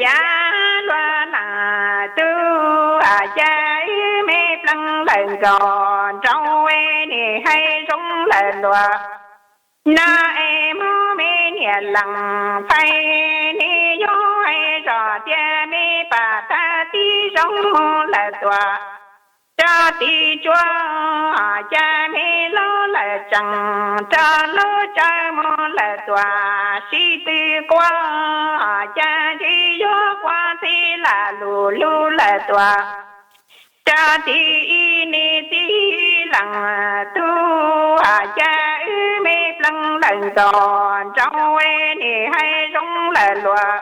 Yav luag lam tub, cas wb me pleev lawm nkaus, nrau nim haib zoo lawm luag. No es Hmoob me niam lees pais, nim yuav hais zoj tias me pam thab tib zoo mus lawm tuaj. Rau tim tsuas, cas me lub lawm tsees, rau lub tsawb mus lawm tuaj, sib tw quaj, cas ntsis yuav quaj txij lam lus lug lawm tuaj. Rau tim ib nim txiv lees tub, cas wb me pleev lawm nkaus, nrau nim haib zoo lawm luag.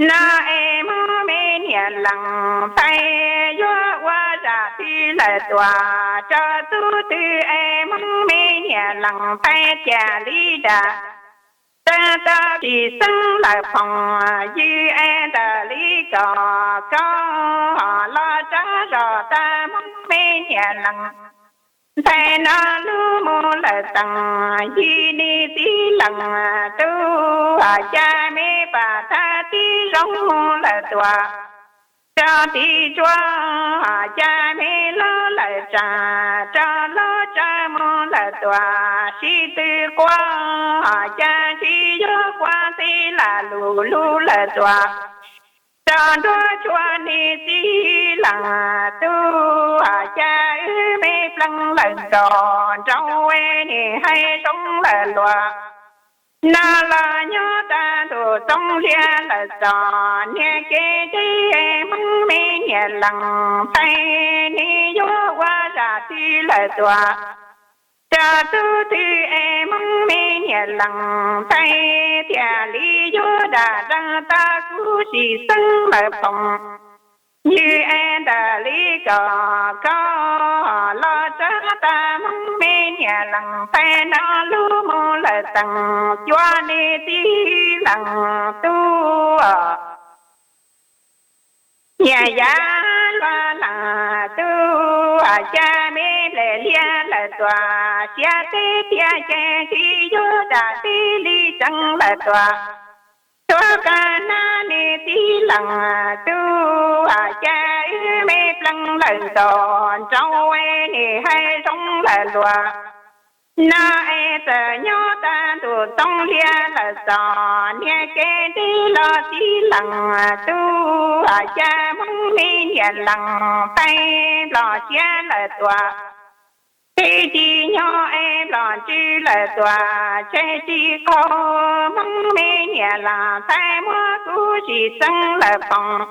No es Hmoob me niam lees pais, yuav ua zaj twg lawm tuaj, rau tub twg es Hmoob me niam lees pais tiag li dam. Tau tau tsis xeeb lawm phoom, yws es ntawm li kom koj los tsav zog tag Hmoob me niam lees. Ntxhais no lub mus lawm tees, yws nim txiv lees tub, cas me pam thab tib zoo mus lawm tuaj. Rau tim tsuas, cas me lub lawm tsees, rau lub tsawb mus lawm tuaj, sib tw quaj, cas ntsis yuav quaj txij lam lus lug lawm tuaj. Rau nruab tshuaj nim txiv lees tub, cas wb me pleev lawm nkaus, nrau nim haib zoo lawm luag. No los nyob tag ntuj txoov liab lawm txog, niag kev ntseeg Hmoob me niam lees pais, nim yuav ua zaj twg lawm tuaj. Rau tub twg es Hmoob me niam lees pais, thiaj li yuav dam dam tau kuv tsis xeeb lawm phoom. Yws es ntawm li kom koj los tsav tag Hmoob me niam lees pais, no lub mus lawm tees, cuab nim txiv lees tub. Niam yav luag lees tub, cas me nplej liab lawm tuaj, siab teb tiag ces tsis yuav dam tib li tseev lawm tuaj. Tuag qab na nim txiv lees tub, cas wb me pleev lawm nkaus, nrau nim haib zoo lawm luag. No es txawm nyob tag ntuj txoov liab lawm txog, niag kev ntseeg los txiv lees tub, cas Hmoob me niam lees pais, nplog siab lawm tuaj. Teb tsis nyob es nplog ntsws lawm tuaj, tseg tsis qaug Hmoob me niam lees pais, muab kuv tsis xeeb lawm phoom.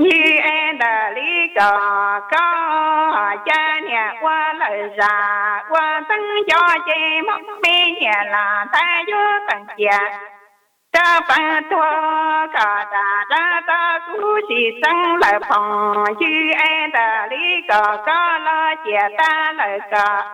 Yws es ntawm li kom koj, cas niam ua lawm zaj ua ntxeev nco ces Hmoob me niam lees pais, yuav teem cia rau peev tuag, kom dam dam tau kuv tsis xeeb lawm phoom. Yws es ntawm li kom koj los ciam tag lawm kom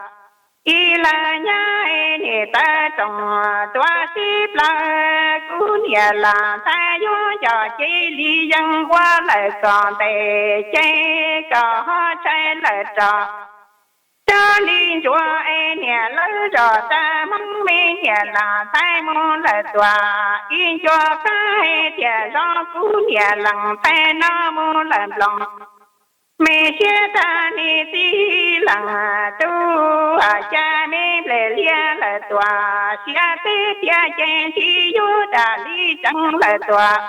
ib leeg nyab nim tawv roos, tuav txij plaws kuv niam lees pais, yuav nco cev li yees ua lawm kom ntes, ces kom ho tshais lawm rov rau li ntsuav es niam lawv zog tag Hmoob me niam lees pais, mus lawm tuaj ib ncua qab tias zov kuv niam lees pais, no mus lawm nploos me siab tag nim txiv lees tub, cas me nplej liab lawm tuaj, siab teb tiag ces tsis yuav dam li tseev lawm tuaj.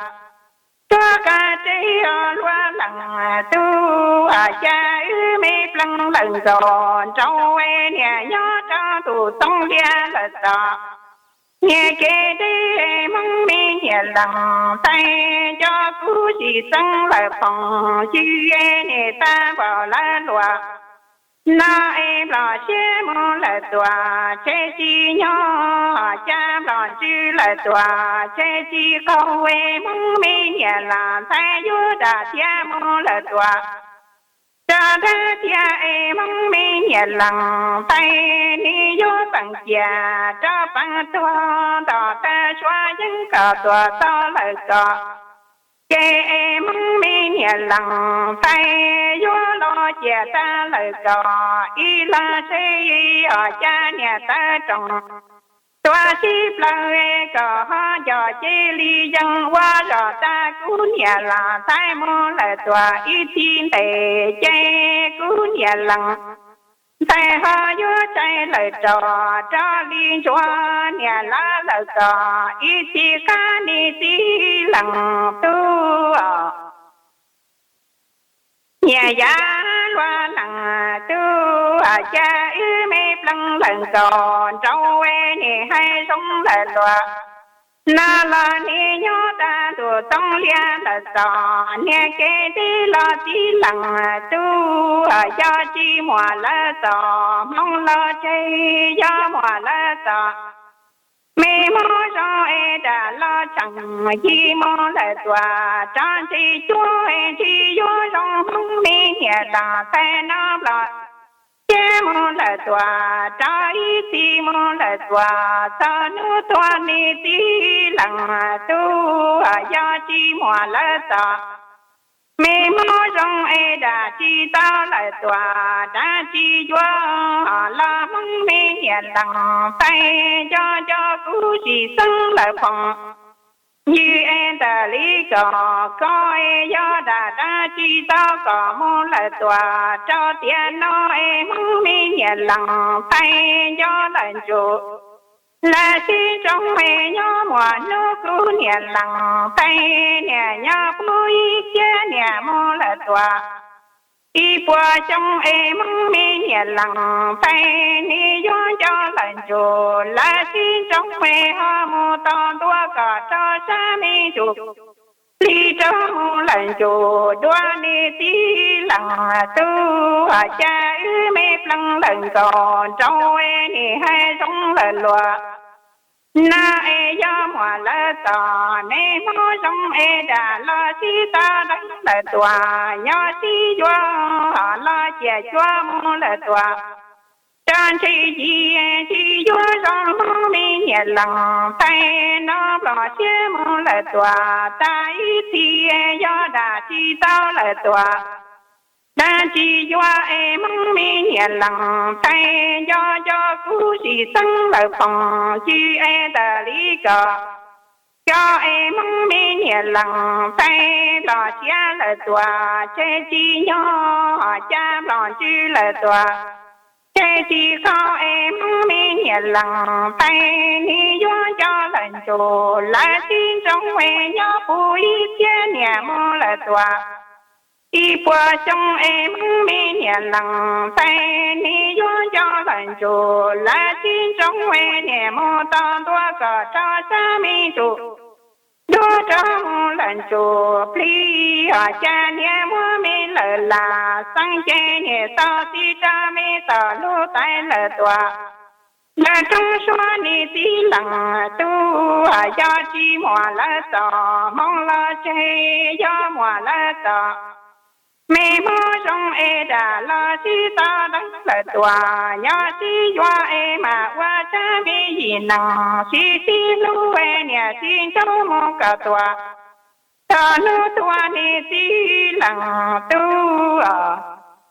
Tuag qab tseg luag lees tub, cas wb me pleev lawm nkaus, nrau niam nyob rau ntuj txoov liab lawm txog. Niag kev ntseeg Hmoob me niam lees pais, nco kuv tsis xeeb lawm phoom, yws nim tag npaum lawv luag. No es nplog siab mus lawm tuaj, tseg tsis nyob, cas nplog ntsws lawm tuaj, tseg tsis qaug Hmoob me niam lees pais, yuav dam thiab mus lawm tuaj. Rau dab thiab es Hmoob me niam lees pais, nim yuav teem cia rau peev tuag, nto tawg suab yeeb kom tuag tau lawm kom ces es Hmoob me niam lees pais, yuav los ciam tag lawm kom ib leeg seb os cas niam tawv roos. tuaj sib plaws kom ho nco cia li yees ua zog tag kuv niam laus ntxhais mus lawm tuaj ib txhis ntev ces kuv niam laus ntxhais ho yuav tsaij lawm rov rov li ntsuag niam laus lawm kom ib txhis qab ni txiv leej tub. Niam yau luag leej tub, cas wb me pleev lawm nkaus nraud nim hais zoo lawm luag. No los nim nyob tag ntuj txoov liab lawm txog niag kev ntxiv los txiv leej tub, yog tsis muaj lawv txoj hmoo los tseg, yog muaj lawv txoj me hmoo zoo es dam los tseem cia mus lawm tuaj rov ntshe cuag es tsis yuav zoo hmoob me niam leej ntxhais no los cia mus lawm tuaj rov ib txhis mus lawm tuaj txog hnub tuag niag txiv leej tub, yog tsis muaj lawv txoj me hmoo zoo es dam tsis tau lawm tuaj dab tsis yuav los hmoob me niam leej ntxhais, nco nco kuv tsis xeeb lawm phooj ywg es ntawm li kom koj es yog dam dab tsis tau kom mus lawm tuaj rau tiam no es hmoob me niam leej ntxhais, nco lawm ntsuj lawv sib ntsoov es nyob muaj hnub kuv niam leej ntxhais niam nyob puv ib txhiab niam mus lawm tuaj ib puas xyoo es hmoob me niam leej ntxhais, nim yuav nco lawm ntsuj lawv sib ntsoov es ho mus tau ntua kom rau sab me ntsuj plig rau mus lawm ntsuj dua niag txiv leej tub, cas wb me pleev lawm nkaus nraud nim hais zoo lawm luag. No es yog muaj lawv txoj me hmoo zoo es dam los sib tau deev lawm tuaj, nyob sib yuav los ciaj cuag mus lawm tuaj, rov ntshe yim tsis yuav zoo hmoob me niam leej ntxhais no, nplog siab mus lawm tuaj tag ib txhis, yog dam tsis tau lawm tuaj dab tsis yuav es hmoob me niam leej ntxhais, nco nco kuv tsis xeeb lawm phooj ywg es ntawm li kom cov es hmoob me niam leej ntxhais, nplog siab lawm tuaj tseg tsis nyob, cas nplog ntsws lawm tuaj tseg tsis qhov es hmoob me niam leej ntxhais, nim yuav nco lawm ntsuj lawv sib ntsoov es nyob puv ib txhiab niam mus lawm tuaj ib puas xyoo es hmoob me niam leej ntxhais, nim yuav nco lawm ntsuj lawv sib ntsoov es niam mus tau ntua kom rau sab me ntsuj dua rau mus lawm ntsuj plig, cas niam muab me lawm lam xeeb ces niam tau txiv rau me txoj lub tais lawm tuaj ntawm roob suab niag txiv leej tub, yog tsis muaj lawv txoj hmoo los tseg, yog muaj lawv txoj me hmoo zoo es dam los sib tau deev lawm tuaj, nyob sib yuav es mam ua tsab me yim neeg sib sib hlub es niam sib ntsoov mus kom tuaj txog hnub tuag niag txiv leej tub.